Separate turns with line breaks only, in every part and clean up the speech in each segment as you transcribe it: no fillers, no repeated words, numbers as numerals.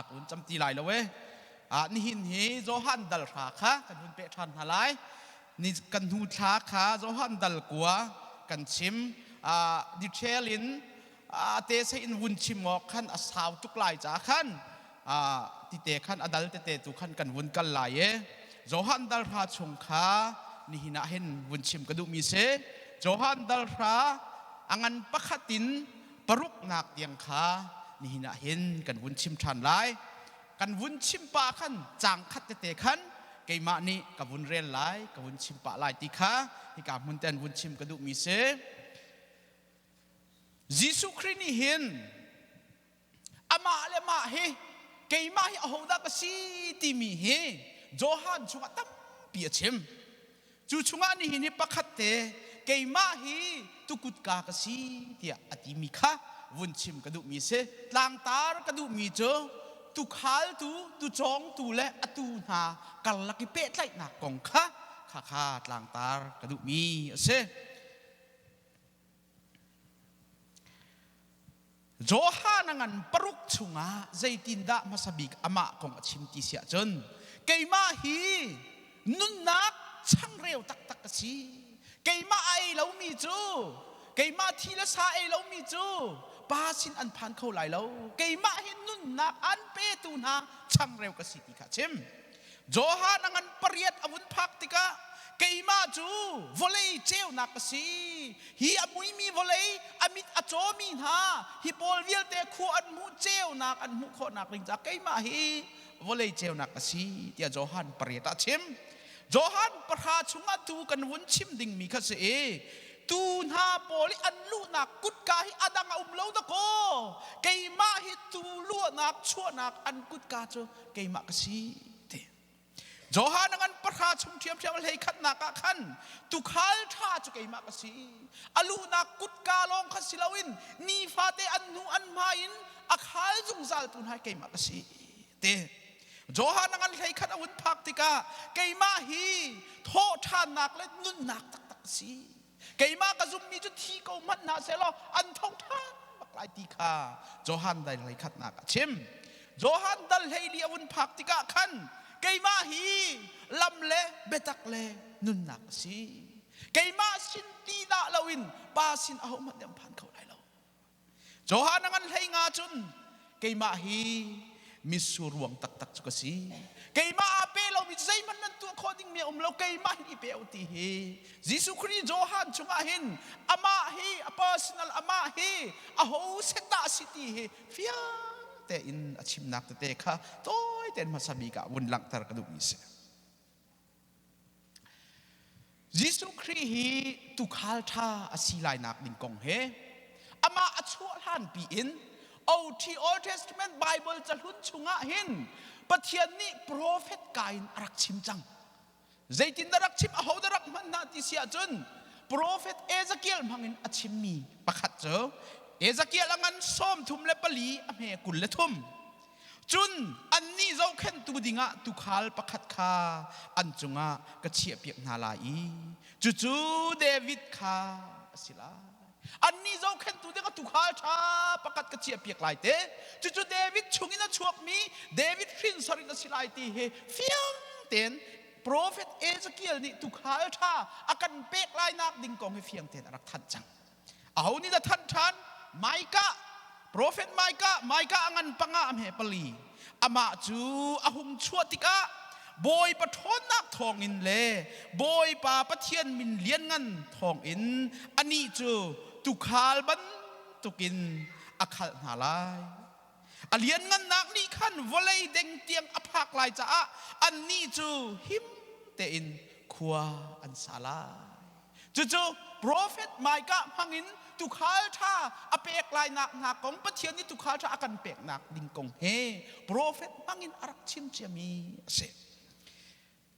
Kun cam ti lai lo e. Nihin hi Johan dal hra kha kan hun peh ṭhan hna lai. Ni kan hnu thla kha Johan dal kua kan chim. Detail in te se in vun chim awk khan a sau tuk lai ca khan tite khan a dal tete tu khan kan vun kal lai e. Johan dal hra chung kha nihin ah hin vun chim ka duhmi si. Johan dal hra a ngan pakhat in paruknak tiang kha nihin ah hin kan vun chim ṭhan lai. Kan vun chim pah khan caang khat tete khan keimah nih ka vun rel lai, ka vun chim pah lai ti kha hika hmun ten vun chim ka duhmi si. Jesuh Khrih nih hin amah le mah hi keimah hi ahodah ka si timi hi Johan chungah tampi a chim. Cu chungah nihin hi pakhat te keimah hi tukutka ka si tiah a timi kha vun chim ka duhmi si. Tlangtar ka duhmi cu tukhaltu, tucawngtu le atu hna karlak i pehtlaihnak kong kha khakha tlangtar ka duhmi a si. Johan a ngan paruk chungah zeitindah hmasa bik amah kong a chim ti si ahcun keimah hi nunnak changreu taktak ka si. Keimah a ei lomi cu keimah thi le sa ei lomi cu pa sin an phan kho lai lo. Keimah hi nunnak an petu hna changreu ka si ti kha a chim. Johan a ngan pariat a vun phak tikah keimah cu vawlei ceunak ka si. Hi a muimi vawlei a mit a cawmi hna hi pawl vialte khua an hmuh ceunak an hmuh khawhnak ding caah keimah hi vawlei ceunak ka si tiah Johan pariat ah a chim. Johan pahra chungah tu kan vun chim dingmi kha si i tu hna pawl i an luhnak kutka hi a dang a um lo dakaw keimah hi tu luahnak chuahnak an kutka cu keimah ka si ti. Johan a ngan pahra chung ṭhiamṭhiam a hlei khatnak ah khan tukhal ṭha cu keimah ka si. A luhnak kutka lawng kha si loin nifate an hnu an hmai in a khal zungzal tu hna keimah ka si ti. Johan a ngan hlei khat a hun phak tikah keimah hi thawhṭhannak le nunnak taktak ka si. Keimah ka zummi cu thi ko hmanh hna sehlaw an tho ṭhan bak lai ti kha Johan dal hlei khatnak a chim. Johan dal hleili a vun phak tikah khan keimah hi lam le biatak le nunnak a si. Keimah sin ti dah loin Pa sin ahohmanh nih an phan kho lai lo. Johan a ngan hlei nga cun keimah hi mitsur ruang taktak cu ka si. Keimah aa pe lomi cu zeihmanh nan tuah khawh dingmi a um lo. Keimah hin i pe u ti hi Jesuh Khrih Johan chungah hin amah hi a personal amah hi a ho set dah a si ti hi fiang tein a chimnak tete kha tawi tein hmasa bik ah vun langhter ka duhmi si. Jesuh Khrih hi tuukhal ṭha a si lainak ding kong he amah a chuah hlanpi in OT Old Testament Bible cahlun chungah hin Pathian nih profet ka in a rak chim cang. Zeitindah rak chim ahodah rak hman hna ti si ahcun profet Ezekiel hmangin a chimmi pakhat cu Ezekiel a ngan 34 a hme 23 Cun annih zohkhenhtu dingah tuukhal pakhat kha an cungah ka chiahpiak hna lai i cucu David kha a si lai. Annih zohkhenhtu dingah tuukhal ṭha pakhat ka chiahpiak lai te. Cucu David chungin a chuakmi David hrinsor in a si lai ti hi fiang tein profet Ezekiel nih tuukhal ṭha a kan pek lainak ding kong hi fiang tein a rak thanh cang. Aho nih dah thanh ṭhan? Micah, profet Micah, Micah a ngan panga a hme pali. Amah cu a hung chuah tikah Bawipa ṭhawnnak thawngin le Bawipa Pathian min lianngan thawngin anih cu tuukhal bantukin a khalh hna lai. A lianngannak nih khan vawlei deng tiang a phak lai caah annih cu him tein khua an sa lai. Cucu profet Micah hmangin tuukhal ṭha a pek lainak hna kong Pathian nih tuukhal ṭha a kan peknak ding kong he profet hmangin a rak chim ciami a si.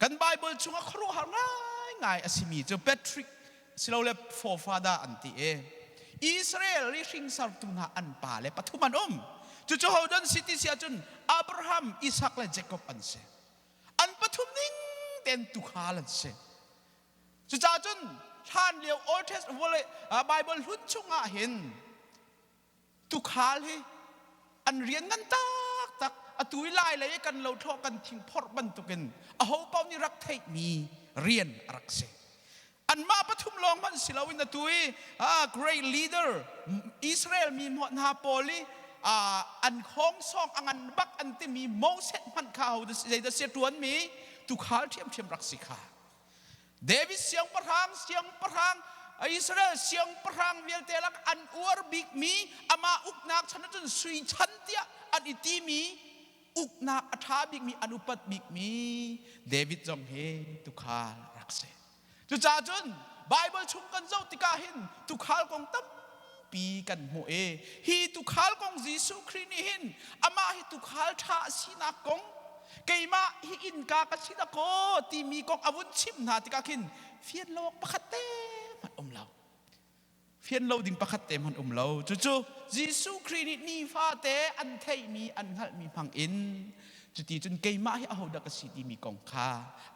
Kan Bible chungah khuaruahhar ngaingai a simi cu Patrick silole forefather an ti i Israel i hringsartu hna an pa le pathum an um. Cucu hodan si ti si ahcun Abraham, Isak le Jacob an si. An pathum ning tein tuukhal an si. Cucaah cun hlan lio Old Testament Bible hlun chungah hin tuukhal hi an rian ngan taktak. Atu i lai lei kan lo thlawh kan thing phorh bantukin aho paoh nih rak theihmi rian a rak si. Anmah pathum lawng hmanh si loin atu i great leader Israel mi hna pawl i an khawngsawng a ngan bak an timi Moses hmanh kha ho zeidah sia ṭuanmi tuukhal ṭhiamṭhiam rak si kha. David siangpahrang siangpahrang Israel siangpahrang vialte lak an uar bikmi amah uknak chan ahcun sui chan tiah an i timi uknak a ṭha bikmi an upat bikmi David zong hi tuukhal rak si. Cucaah cun Baibal chung kan zoh tikah hin tuukhal kong tampi kan hmuh i hi tuukhal kong Jesuh Khrih nih hin amah hi tuukhal ṭha a sinak kong keimah hi innka ka si dakaw timi kong a vun chimh hna tikah khin fian lo awk pakhat te hmanh um lo. Fian lo ding pakhat te hmanh um lo. Cucu Jesuh Khrih nih nifate an theihmi an hngalhmi hmang in cuti cun keimah hi ahodah ka si timi kong kha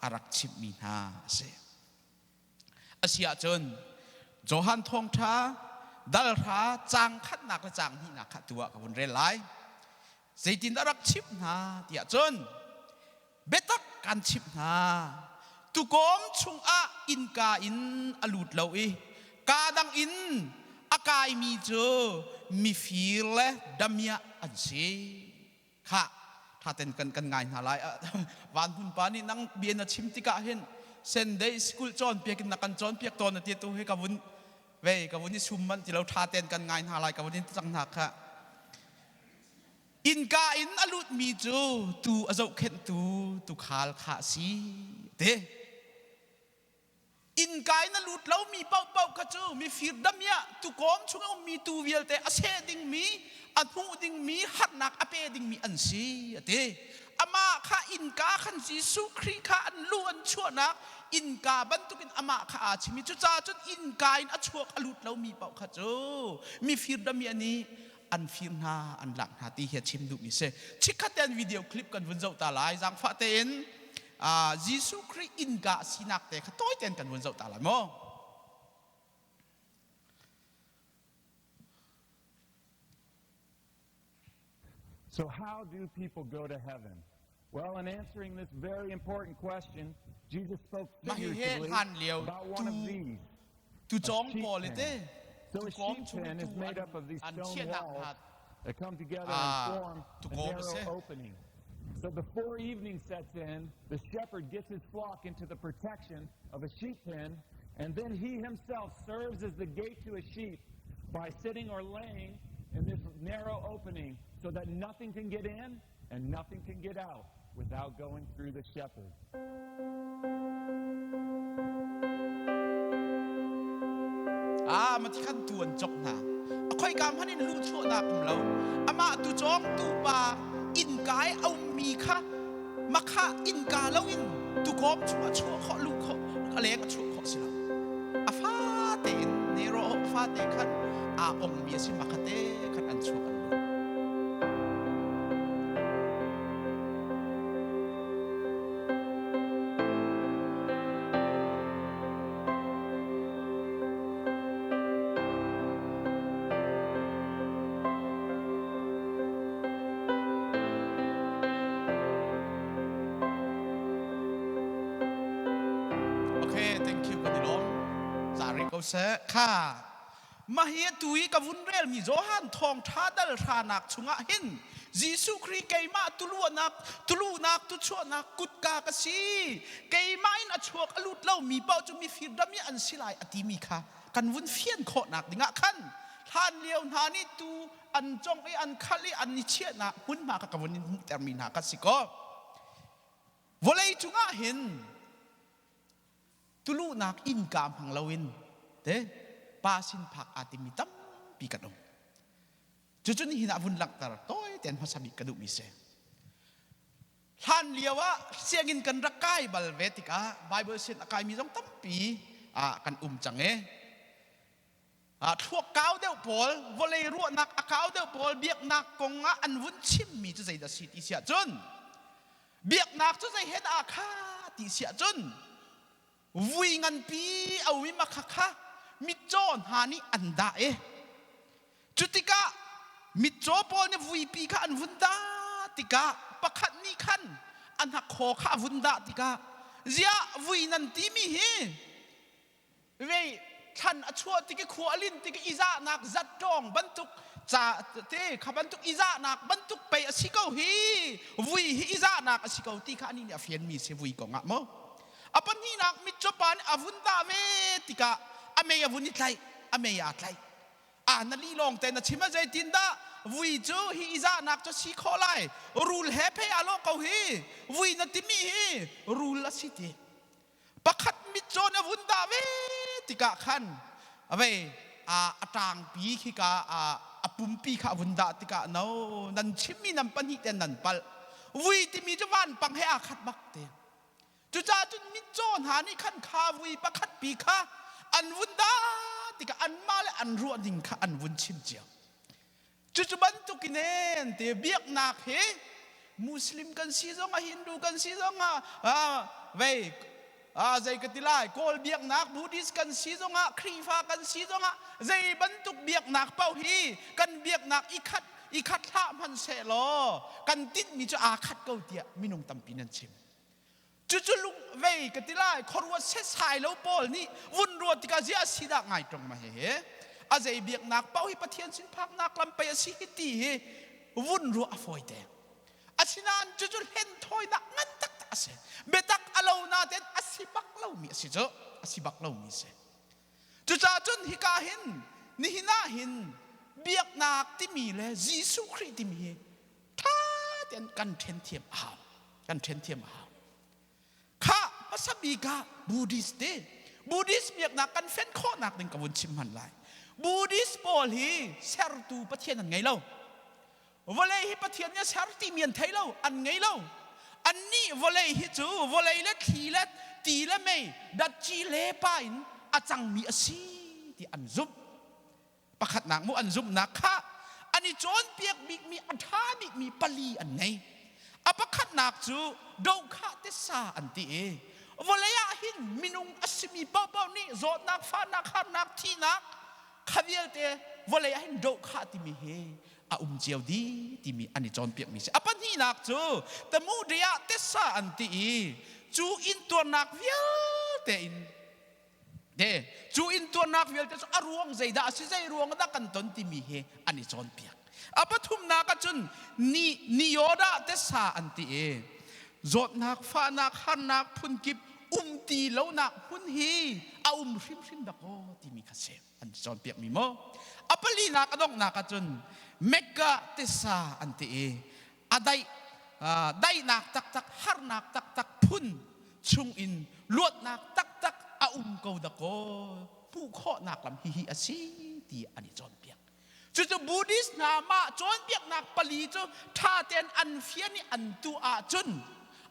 a rak chimhmi hna a si. A si ahcun Johan Thawngṭha dal hra caang khatnak le caang hnihnak kha tu ah ka vun rel lai. Zeitindah rak chimh hna tiah cun biatak kan chimh hna. Tukawm chungah innka in a lut lo i kaa dang in a kaimi cu mifir le damiah an si. Khah, ṭhaten kan kan ngai hna lai. Van Hmun pa nih nang bia na chim tikah hin Sunday school cawnpiak in na kan cawnpiak tawn a ti tu hi ka vun vei ka vun i sum manh ti lo ṭha ten kan ngai hna lai ka vun in cang hna kha. Innka in a lutmi cu tu a zohkhenhtu tuukhal kha a si ti. Innka in a lut lomi paohpaoh kha cu mifir damiah tukawm chung a ummi tuu vialte a seh dingmi, a hnuh dingmi, harnak a pe dingmi an si a ti. Amah kha innka khan Jesuh Khrih kha an lu an chuahnak innka bantukin amah kha aa chim i cucaah cun innka in a chuak a lut lomi paoh kha cu mifir damiah nih an fir hna an lak hna ti hi a chim duhmi si. Chikkhat te an video clip kan vun zoh ta lai. Zaangfah tein Jesuh Khrih innka a sinak te kha tawi tein kan vun zoh ta lai maw?
So how do people go to heaven? Well, in answering this very important question, Jesus spoke figuratively about one of these.
Tu cawng pawl te
So a sheep pen is made up of these stone walls that come together and form a narrow opening. So before evening sets in, the shepherd gets his flock into the protection of a sheep pen, and then he himself serves as the gate to his sheep by sitting or laying in this narrow opening so that nothing can get in and nothing can get out without going through the shepherd.
Ah, mati khan tu an chok hna. A khoi kam han in lu chuahnak um lo. Amah tu chong tu pa innka i a ummi kha makha innka lo in tukawm chungah chuah khawh lu khawh a leng a chuah khawh si lo. A fate in nero fate khan aa ongmi a si makhate khan an chuak an lu. Okay, thank you kan i lawm. Zari ko seh. Kha Mah hi atu i ka vun relmi Johan thawngṭha dal hranak chungah hin Jesuh Khrih keimah tuluahnak tuluhnak tuchuahnak kutka ka si keimah in a chuak a lut lomi paoh cu mifir dam i an si lai a timi kha kan vun fian khawhnak dingah khan hlan lio hna nih tu an cong i an khal i an i chiahnak hmunhma kha ka vun in hmuhtermi hna kha si kaw vawlei cungah hin Tuluhnak innka hmang loin te pa sin phak aa timi tampi kan um. Cucu nihin ah vun langhter tawi tein hmasa bik ka duhmi si. Hlan lio ah sianginn kan rak kai bal ve tikah Bible sin a kaimi zong tampi ah kan um cang i thluak kau deuh pawl vawlei ruahnak a kau deuh pawl biaknak kong ah an vun chimmi cu zeidah si ti si ahcun biaknak cu zei he dah kha ti si ahcun vui nganpi a um i makhakha mitcaw hna nih an dah i cu tikah mitcaw pawl nih vuipi kha an vun dah tikah Pakhat nih khan a hnakhaw kha a vun dah tikah, ziah vui nan timi hi vei thlan a chuah tik i khua a lin tik i izahnak zat ṭawng bantuk ca te kha bantuk izahnak bantuk pei a si ko hi, vui hi izahnak a si ko ti kha anih nih a fianmi si vui kong ah maw. A pahnihnak mitcaw pa nih a vun dah ve tikah a mei a vun i tlaih, a mei aa tlaih. A na li lawng te na chim a, zeitin dah vui cu hi izahnak cu si khawh lai? Rul he phei aa lawh ko hi, vui na timi hi rul a si ti. Pakhat mitcaw na vun dah ve tikah khan vei a ṭangpi khi ka a pumpi kha a vun dah tikah, no, nan chimmi nan pahnih ten nan palh, vui timi cu vanpang he aa khat bak te. Cucaah cun mitcaw hna nih khan kha vui pakhat pi kha an vun dah tikah anmah le an ruah ning kha an vun chim cio. Cucu bantukin en te biaknak hi Muslim kan si zongah, Hindu kan si zongah, vei zei ka ti lai, Kawl biaknak Buddhist kan si zongah, Khrihfa kan si zongah, zei bantuk biaknak paoh hi kan biaknak i khat i khat hlah hmanh sehlaw kan tinhmi cu aa khat ko tiah minung tampi nan chim. Cucu lung vei ka ti lai, khuaruat setsai lo pawl nih vun ruat tikah ziah si dah ngai ṭung ma hehe, a zei biaknak paoh hi Pathian sin phaknak lam pei a si hi ti hi vun ruah a fawi te. Asinain cucu hlenthawinak ngan taktak a si. Biatak a lo natein a si bak lomi a si cu, a si bak lomi a si. Cucaah cun hika hin nihin ah hin biaknak timi le Jesuh Khrih timi hi ṭha tein kan ṭhen thiam a hau, kan ṭhen thiam a hau. Kha hmasa bik ah Buddhist te, Buddhist biaknak kan fen khawhnak ding ka vun chim hman lai. Buddhist pawl hi sertu Pathian an ngei lo. Vawlei hi Pathian nih a ser timi an thei lo, an ngei lo. Annih vawlei hi cu vawlei le thli le ti le mei datci le pa in a cangmi a si ti an zumh. Pakhatnak mu an zumhnak kha an i cawnpiak bikmi a ṭha bikmi pali an ngei. A pakhatnak cu dokhah tisa an ti i vawlei ah hin minung a simi paohpaoh nih zawtnak, fahnak, harnak, thihnak kha vialte vawlei ah hin dokhah timi hi a um cio dih timi an i cawnpiakmi si. A pahnihnak cu tamu ah tisa an ti i cu intuarnak vialte in De, cu intuarnak vialte cu a ruang zeidah a si, zei ruang dah kan ton timi hi an i cawnpiak. A pathumnak ahcun ni niyodah te sa an ti i zawtnak, fahnak, harnak phunkip um ti lonak hmun hi a um hrimhrim dakaw timi kha si an cawnpiak mi maw. A palinak a donghnak ahcun Mecca te sa an ti i a daih daihnak taktak, harnak taktak phun chungin luatnak taktak a um ko dakaw hmuh khawhnak lam hihi a si ti an i cawnpiak. Cucu Buddhist hna mah cawnpiaknak pali cu ṭha tein an fian i an tuah ahcun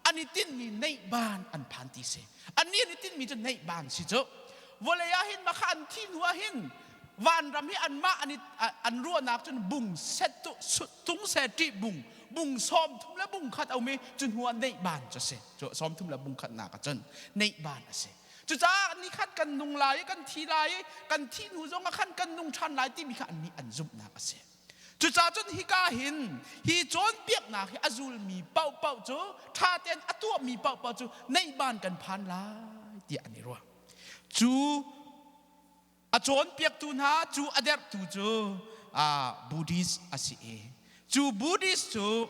an i tinhmi neihban an phan ti si. Annih an i tinhmi cu neihban si cu. Vawlei ah hin makha an thi hnu ah hin vanram hi anmah an, an ruahnak cun bung set tu tung se ṭih bung bung 30 le bung khat a um i cu hnu ah neihban cu a si. Cu 30 le bung khatnak ah cun neihban a si. Cucaah nikhat kan nung lai i kan thi lai i kan thih hnu zong ah khan kan nung ṭhan lai timi kha annih an zumhnak a si. Cucaah cun hika hin hi cawnpiaknak hi a zulmi paohpaoh cu ṭha tein a tuahmi paohpaoh cu neihban kan phan lai tiah an i ruah. Cu a cawnpiaktu hna cu a derhtu cu Buddhist a si i cu Buddhist cu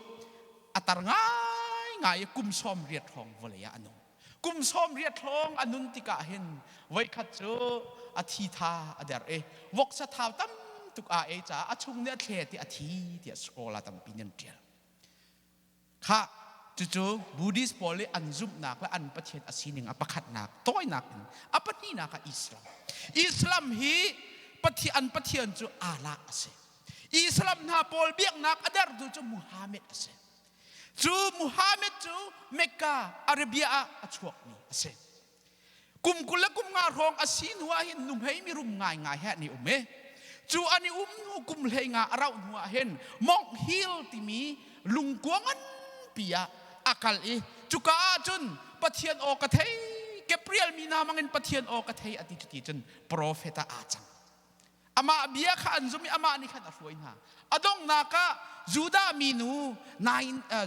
a tar ngaingai i kum 80 hrawng vawlei ah a nung. Kum 80 hrawng a nun tikah hin voikhat cu a thi tha a der i voksa thau tam tuk aa ei caah a chung nih a thlet i a thi tiah scholar tampi nih an ṭial. Khah, cucu Buddhist pawl i an zumhnak le an pathian a sining a pakhatnak tawinak in. A pahnihnak ah Islam. Islam hi pathian, an pathian cu Allah a si. Islam hna pawl biaknak a dertu cu Muhammad a si. Cu Muhammad cu Mecca, Arabia ah a chuakmi a si. Kum 20 le kum 50 hrawng a si hnu ah hin nuhmei mirum ngaingai he an i um i cu an i um hnu kum 15 a rauh hnu ah hin Monk Hill timi lungkua nganpi ah a kal i cuka ah cun Pathian aw ka thei, Gabriel mi hna mangin Pathian aw ka thei a ti. Cuti cun profet ah aa cang. Amah bia kha an zum i amah nih khan a hruai hna. A donghnak ah Judah minu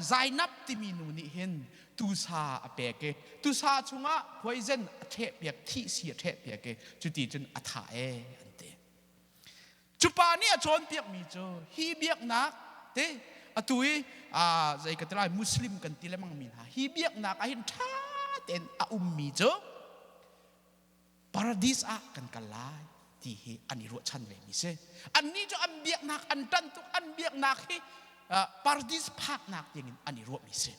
Zainab timi nu nih hin tusa a pek i tusa chungah poison a ṭhehpiak, thihsi a ṭhehpiak i cuti cun a thah ee an ti. Cu pa nih a cawnpiakmi cu hi biaknak te atu i zei ka ti lai Muslim kan ti lengmang mi hna hi biaknak ah hin ṭha tein a ummi cu paradis ah kan kal lai ti hi an i ruahchan ve mi si. Annih cu an biaknak an ṭan tuk an biaknak hi paradis phaknak tiangin an i ruahmi si.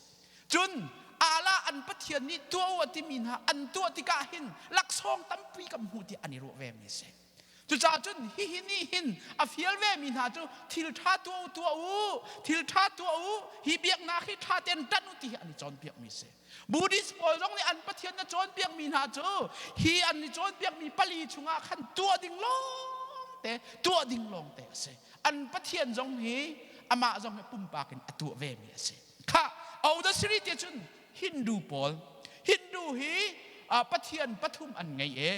Cun Allah an Pathian nih tuah u a timi hna an tuah tikah hin laksawng tampi kan hmuh ti an i ruah ve mi si. Cucaah cun hihi nih hin a fial ve mi hna cu thil ṭha tuah u tuah u thil ṭha tuah u hi biaknak hi ṭha tein ṭanh u ti hi an i cawnpiak mi si. Buddhist pawl zong nih an Pathian na cawnpiak mi hna cu hi an i cawnpiak mi pali chungah khan tuah ding lawng te tuah ding lawng te a si. An Pathian zong hi amah zong hi pumpak in a tuah ve mi a si. Kha Oda Siri te cun Hindu pawl Hindu hi Pathian pathum an ngei e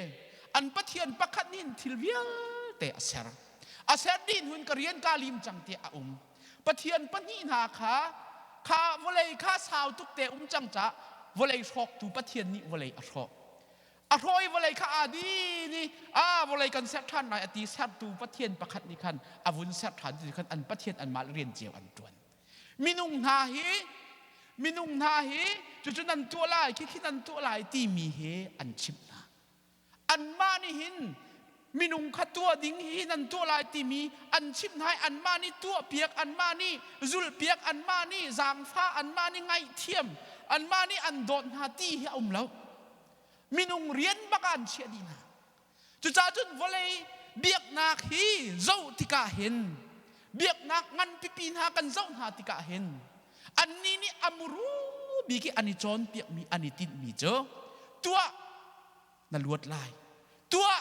an Pathian pakhat nih thil vialte a ser a ser dih hun ka rian ka lim cang ti a um Pathian pahnih hna kha kha vawlei kha sau tuk te um cang ca vawlei hrawktu Pathian nih vawlei a hrawk a hrawh i vawlei kha aa din i a vawlei kan ser ṭhan lai a ti sertu Pathian pakhat nih khan a vun ser ṭhan ti khan an Pathian anmah rian cio an ṭuan Minung hna hi minung hna hi cucu nan tuah lai khikhi nan tuah lai timi hi an chimh hna. Anmah nih hin minung kha tuah ding hi nan tuah lai timi an chimh hna i anmah nih tuahpiak anmah nih zulhpiak anmah nih zaangfah anmah nih ngaihthiam anmah nih an dawt hna ti hi a um lo. Minung rian bak ah an chiah dih hna. Cucaah cun vawlei biaknak hi zoh tikah hin biaknak nganpipi hna kan zoh hna tikah hin annih nih a muru bik i an i cawnpiakmi an i tinhmi cu tuah na luat lai tuah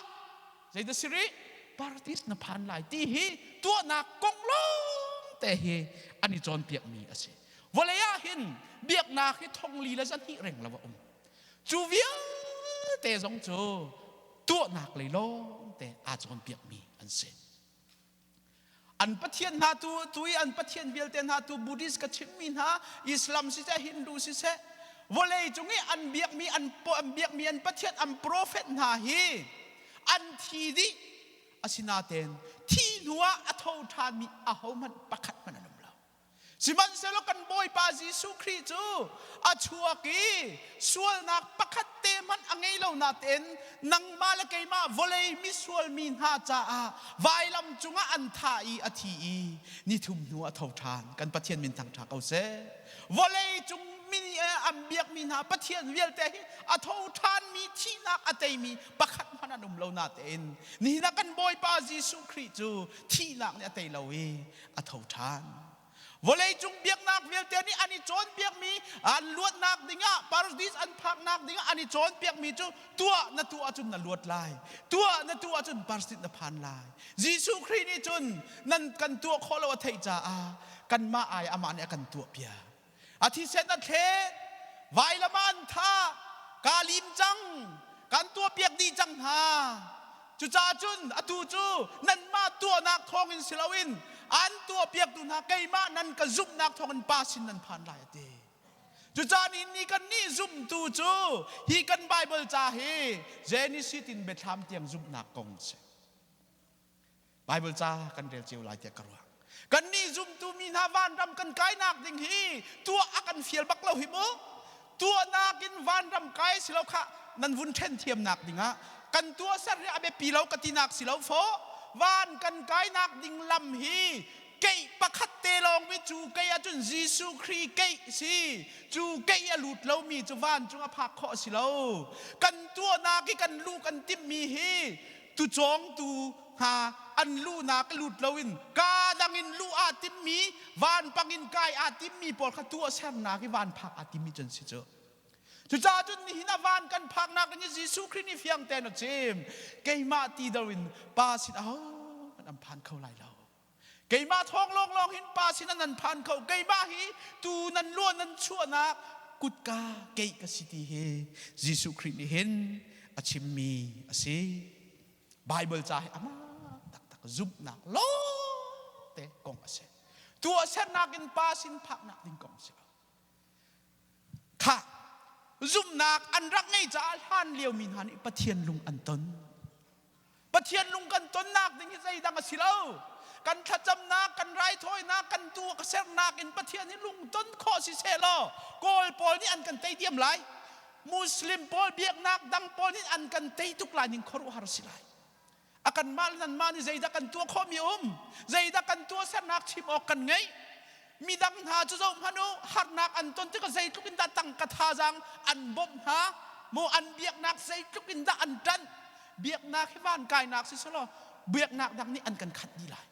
zeidah si rih paradis na phan lai ti hi tuahnak kong lawng te hi an i cawnpiakmi a si vawlei ah hin biaknak hi thongli le zahnih reng lo a um Cu vialte zong cu tuahnak lei lawngte aa cawnpiakmi an si. An pathian hna tu tu i an pathian vialte hna tu Buddhist ka chimmi hna Islam siseh Hindu siseh vawlei cung i an biakmi an an biakmi an pathian an prophet hna hi an thi dih asinaten thi hnu ah a tho ṭhanmi ahohmanh pakhat hmanh an um lo. Sihmanhsehlaw kan Bawipa Jesuh Khrih cu a chuak i sualnak pakhat te hmanh a ngei lo natein nangmah le keimah vawlei misual mi hna caah vailam cungah an thah i a thi i nithum hnu a tho ṭhan. Kan Pathian min thangṭha ko seh. Vawlei cung mi an biakmi hna Pathian vialte hi a tho ṭhanmi thihnak a teimi pakhat hmanh an um lo natein nihin ah kan Bawipa Jesuh Khrih cu thihnak nih a tei lo i a tho ṭhan. Vawleicung biaknak vialte nih an i cawnpiakmi an luatnak dingah paradis an phaknak dingah an i cawnpiakmi cu tuah na tuah ahcun na luat lai. Tuah na tuah ahcun paradis na phan lai. Jesuh Khrih nih cun nan kan tuah khawh lo a theih caah kanmah ai amah nih a kan tuahpiak. A thisen a thlet, vailam ah an thah, kaa lim cang, kan tuahpiak dih cang hna. Cucaah cun atu cu nanmah tuahnak thawngin si loin an tuahpiaktu hna keimah nan ka zumhnak thawngin Pa sin nan phan lai a ti. Cucaah ni ni kan nih zumtu cu hi kan Baibal ca hi Genesis in Biathlam tiang zumhnak kong a si. Bible ca kan rel cio lai tiah ka ruah. Kannih zumtu mi hna vanram kan kainak ding hi tuah a kan fial bak lo hi mu. Tuahnak in vanram kai si lo kha nan vun ṭhen thiamnak dingah kan tuah ser hi a biapi lo ka tinak si lo fawh. Van kan kainak ding lam hi keih pakhat te lawng mi cu kei ahcun Jesuh Khrih keih si cu keih a lut lomi cu vancung a phak khawh si lo kan tuahnak i kan luh kan timhmi hi tucawngtu hna an luhnak lut loin kaa dang in luh aa timmi vanpang in kai aa timmi pawl kha tuahsernak i van phak aa timmi cu an si cu. Cucaah cun nihin ah van kan phaknak ding hi Jesuh Khrih nih fiang tein a chim. Keimah ti do in Pa sin ahohmanh an phan kho lai lo. Keimah thawng lawnglawng hin Pa sin nan phan kho. Keimah hi tu nan luan nan chuahnak kutka keih ka si ti hi Jesuh Khrih nih hin a chimmi a si. Bible ca hi amah taktak. taktak zumhnak lawngte kong a si. Tuahsernak in pa sin phaknak ding kong a si lo. Kha zumhnak an rak ngei caah hlan lio mi hna nih Pathian lung an ton. Pathian lung kan tonnak ding hi zeidang a si lo. Kan thlacamnak, kan raithawinak, kan tu ka sernak in Pathian hi lung ton khawh si seh law Kawl pawl nih an kan tei diam lai. Muslim pawl biaknak dang pawl nih an kan tei tuk lai ning khuaruahhar si lai. A kan mah le nan mah nih zeidah kan tuah khawh mi um? Zeidah kan tuah sernak chim awk kan ngeih? Midang hna cu zoh hmanh u, harnak an ton tikah zeitluk in dah tangka thazaang an bawmh hna, maw an biaknak zeitluk in dah an ṭanh. Biaknak hi van kainak si selaw biaknak dang nih an kan khat dih lai.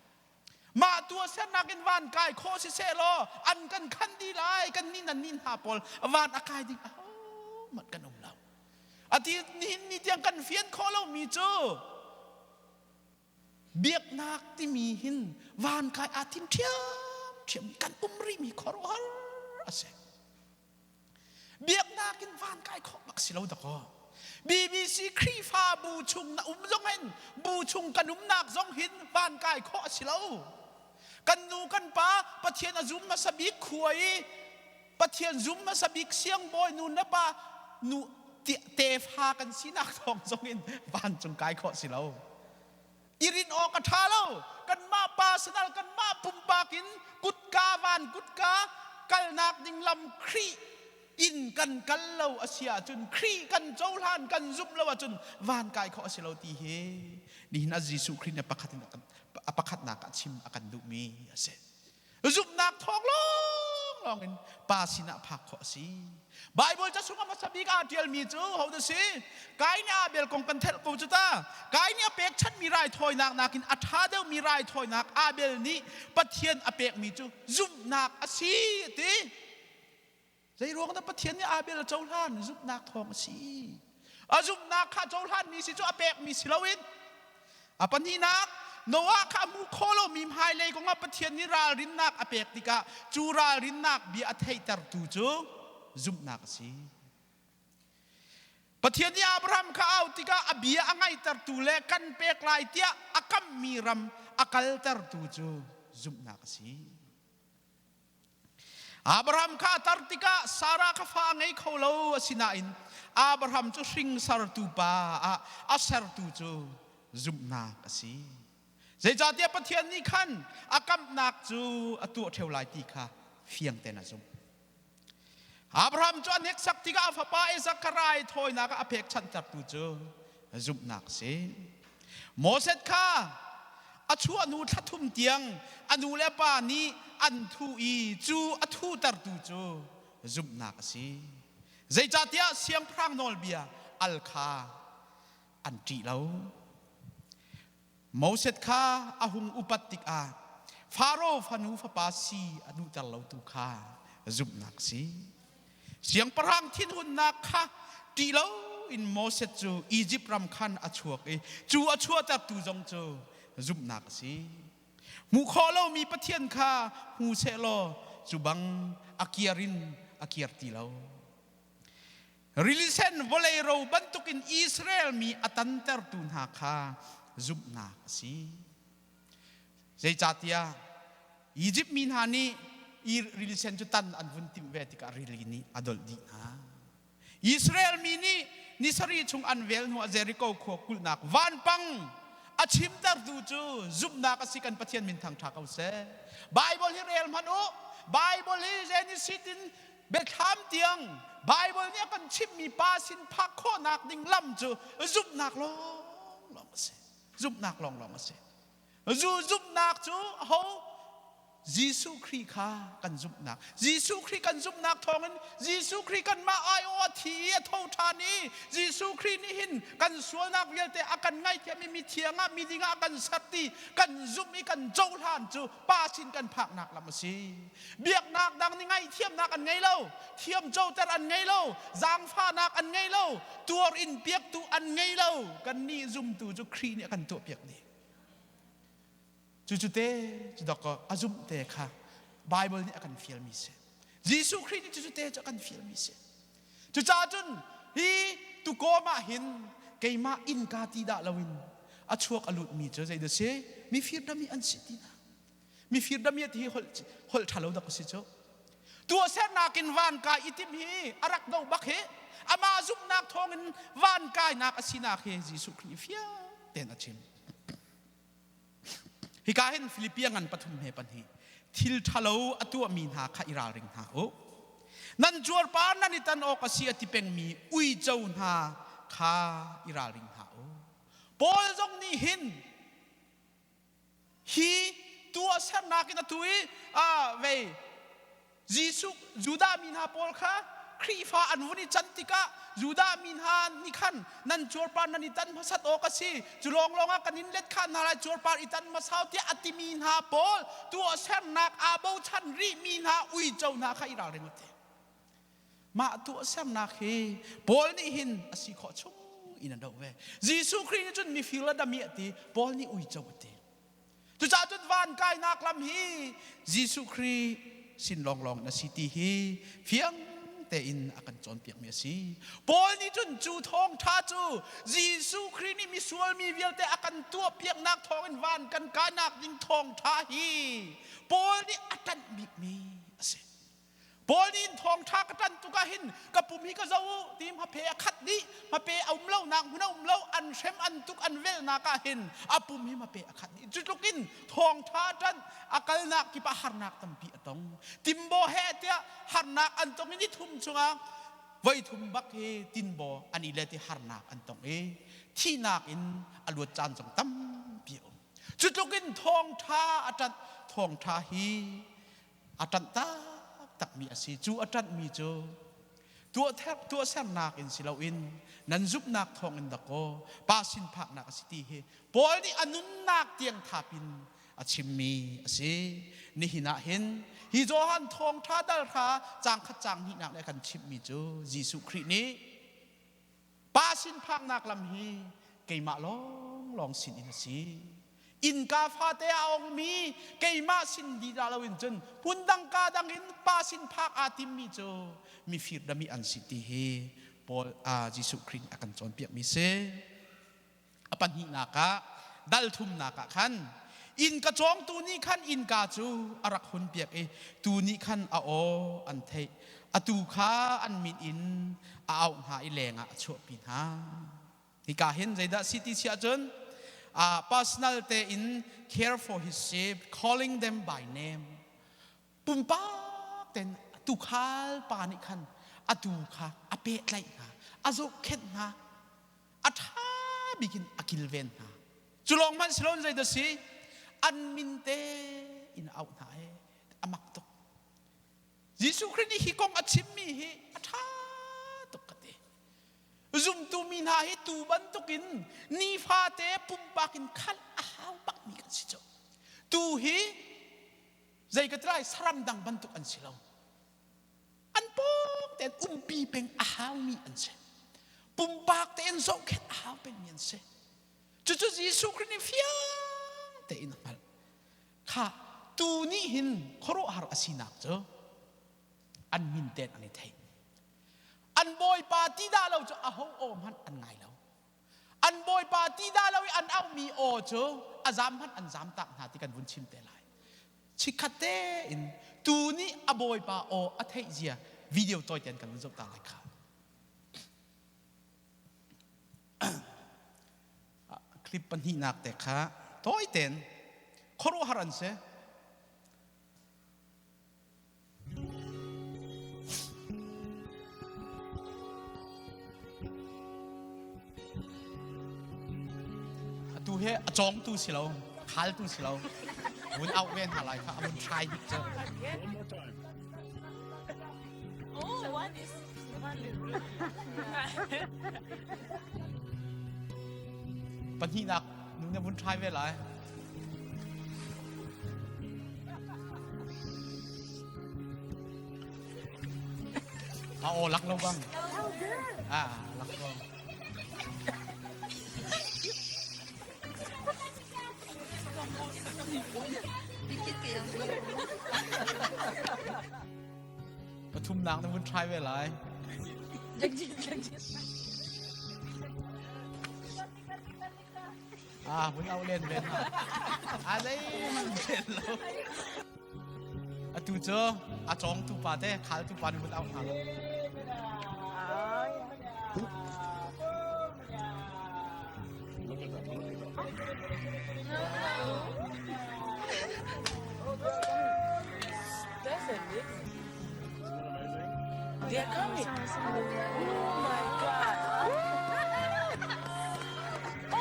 Mah tuahsernak in van kai khawh si seh law an kan khan dih lai. Kan nih nan nih hna pawl van a kai ding ahohmanh kan um lo. Ati nihin ni tiang kan fian khawh lomi cu biaknak timi hin van kai aa tim ṭhiamṭhiam kan um rihmi khuaruahhar a si. Biaknak in van kai khawh bak si lo dakaw. BBC Khrihfa bu chung na um zong hin bu chung kan umnak zong hin van kai khawh a si lo. Kan nu kan pa Pathian a zum hmasa bik khua i Pathian zum hmasa bik siangbawi nu na pa nu tefa kan sinak thawng zong in vancung kai khawh si lo. I rin awk a ṭha lo. Kanmah personal, kanmah pumpak in kutka van kutka kalnak ding lam Khrih in kan kal lo a si ahcun Khrih kan cohlan kan zumh lo ahcun van kai khawh a si lo ti hi nihin ah Jesuh Khrih nih pakhat in a pakhatnak ah chim a kan duhmi a si. Zumhnak thawng lawnglawng in Pa sinah phak khawh a si. Bible ca chung a hmasa bik aa ṭialmi cu hodah si? Kain nih Abel kong kan thelh ko cu ta. Kain nih a pekchanhmi raithawinak nakin a ṭha deuhmi raithawinak Abel nih Pathian a pekmi cu zumhnak a si a ti. Zeiruang dah Pathian nih Abel a cohlan? Zumhnak thawng a si. A zumhnak kha cohlanmi si cu a pekmi si loin a pahnihnak Noah kha a hmu kho lomi hmailei kongah Pathian nih ralrinnak a pek tikah cu ralrinnak bia a theihtertu cu zumhnak a si. Pathian nih Abraham kha au tikah a bia a ngaihtertu le kan pek lai tiah a kammi ram a kaltertu cu zumhnak a si. Abraham kha a tar tikah Sarah kha fa a ngei kho lo. Asinain Abraham cu hringsartu pa ah a sertu cu zumhnak a si. Zeicahtiah Pathian nih khan a kamhnak cu a tuah ṭheo lai ti kha fiang tein a zumh. Abraham cu a hneksak tikah a fapa Isaac kha raithawinak ah a pekchanhtertu cu zumhnak a si. Moses kha a chuah hnu thla thum tiang a nu le pa nih an thuh i cu a thutertu cu zumhnak a si. Zeicahtiah siangpahrang nawlbia al kha an ṭih lo. Moses kha a hung upat tikah Faro fanu fapa si a duhter lotu kha zumhnak a si. Siangpahrang thinhunnak kha ṭih lo in Moses cu Izipt ram khan a chuak i cu a chuahtertu zong cu zumhnak a si. Hmuh khawh lomi Pathian kha hmu sehlaw cu bang a kiar in a kiar ti lo. Rili sen vawlei ro bantukin Israel mi a tantertu hna kha zumhnak a si. Zeicahtiah Izipt mi hna nih rili sen cu tan an vun timh ve tikah rili nih a dolh dih hna. Israel mi nih ni sarih chung an vel hnuah Jericho khua kulhnak vanpang a chimtertu cu zumhnak a si kan Pathian min thangṭha ko seh. Bible hi rel hmanh u. Bible hi Genesis in Biathlam tiang Bible nih a kan chimhmi pa sin phak khawhnak ding lam cu zumhnak lawnglawng a si. Zumhnak lawnglawng a si. Zu zumhnak cu ho Jesuh Khrih kha kan zumhnak. Jesuh Khrih kan zumhnak thawngin Jesuh Khrih kanmah aiawh a thi i a tho ṭhan i Jesuh Khrih nih hin kan sualnak vialte a kan ngaihthiam i mithiang ah miding ah a kan ser ti kan zumh i kan cohlan cu Pa sin kan phaknak lam a si. Biaknak dang nih ngaihthiamnak an ngei lo, thiamcoter an ngei lo, zaangfahnak an ngei lo, tuar in piaktu an ngei lo. Kannih zumtu cu Khrih nih a kan tuahpiak dih. Cucu te cu dok a zumh te kha Bible nih a kan fialmi si. Jesuh Khrih nih cucu te cu a kan fialmi si. Cucaah cun hi tukawm ah hin keimah innka ti dah loin A chuak a lut mi cu zei dah si? Mifir dami an si ti na. Mifir dami ti hi holh holh ṭha lo dak si cu. Tuahsernak in van kai i tim hi a rak do bak hi amah zumhnak thawngin van kainak a sinak hi Jesuh Khrih fiang tein a chim. Hika hin Filipia ngan pathum he pahnih thil ṭhalo a tuahmi hna kha i ralring hna u. Nan cuarpar nan i tan awk a si a ti pengmi uico hna kha i ralring hna u. Paul zong nih hin hi tuahsernak in atu i vei Jesuh Judah mi hna pawl kha Khrihfa an vun i can tikah Judah mi hna nih khan nan cuarpar nan i tan hmasat awk a si cu lawnglawng ah kan in let kha hna lai cuarpar i tan hmasau tiah a timi hna pawl tuahsernak aa bochan rihmi hna uico hna kha i ralring u ti mah tuahsernak hi Paul nih hin a si khawh chung in a doh ve Jesuh Khrih nih cun mifir le dami a ti Paul nih uico a ti Cucaah cun van kainak lam hi Jesuh Khrih sin lawnglawng in a si ti hi fiang tein a kan cawnpiakmi a si. Paul nih cun cu thawngṭha cu Jesuh Khrih nih misual mi vialte a kan tuahpiaknak thawngin van kan kainak ding thawngṭha hi Paul nih a ṭanh bikmi a si. Paul nih thawngṭha ka ṭan tuk ah hin ka pum hi ka zo u ti hmape a khat dih hmape a um lo nak hmun a um lo an hrem an tuk an velnak ah hin a pum hi hmape a khat dih cu tluk in thawngṭha ṭan a kalnak kip ah harnak tampi a tong timbo he tiah harnak an tong i ni thum chungah voi thum bak hi tinbaw an i let i harnak an tong i thihnak in a luat caan zong tampi a um cu tluk in thawngṭha a ṭan thawngṭha hi a ṭanh taktakmi a si. Cu a ṭanhmi cu tuahsernak in si loin nan zumhnak thawngin dakaw pa sin phaknak a si ti hi Paul nih a nunnak tiang thap in a chimmi a si. Nihin ah hin hi Johan thawngṭha dal hra caang khat caang hnihnak le kan chimhmi cu Jesuh Khrih nih Pa sin phaknak lam hi keimah lawnglawng sin in a si. Innka fate a ongmi keimah sin di dah loin cun hmundang ka dang in pa sin phak aa timmi cu mifir dami an si ti hi Paul Jesuh Khrih nih a kan cawnpiakmi si. A pahnihnak ah dal thumnak ah khan innka cawngtu nih khan innka cu a rak hunpiak i tuu nih khan a aw an theih. Atu kha an min in a auh hna i lengah a chuahpi hna. Hika hin zeidah si ti si ahcun uh, personal tein care for his sheep, calling them by name. Pumpak tein tuukhal pa nih khan a tuu kha a pehtlaih hna, a zohkhenh hna, a ṭha bik in a kilven hna. Cu lawng hmanh si loin zeidah si? An min te in a auh hna ee. A mak tuk. Jesuh Khrih nih hi kong a chimmi hi a ṭha tuk ka ti. Zumtu mi hna hi tuu bantukin nifate pumpak in khalh a hau bakmi kan si cu. Tuu hi zei ka ti lai saram dang bantuk an si lo. An pawng tein umpi peng a haumi an si. Pumpak tein zohkhenh a hau pengmi an si. Cucu Jesuh Khrih nih fiang tein a hngalh. Kha tuu nih hin khuaruahhar a sinak cu an min tein an i theih. An bawipa ti dah lo cu aho aw hmanh an ngai lo. An bawipa ti dah lo i an auhmi aw cu a zam hmanh an zam tak hna ti kan vun chim te lai. Chikkhat tein tuu nih a bawipa aw a theih zia video tawi tein kan vun zoh ta lai kha. Clip pahnihnak te kha tawi tein khuaruahhar an si. Atu he a cawngtu si lo, khaltu si lo. Vun auh ve hna lai kha a vun try bik cu.
Oh, one is one is.
Pahnihnak nu na vun try ve lai. A aw lak lo bang. Ah, lak lo. Pathumnak na vun try ve lai. Ah, vun au len len hna. A zeihmanh len lo. Atu cu a cawngtu pa te, khaltu pa nih vun au hna lo.
That's amazing. They are coming. Oh my God. Oh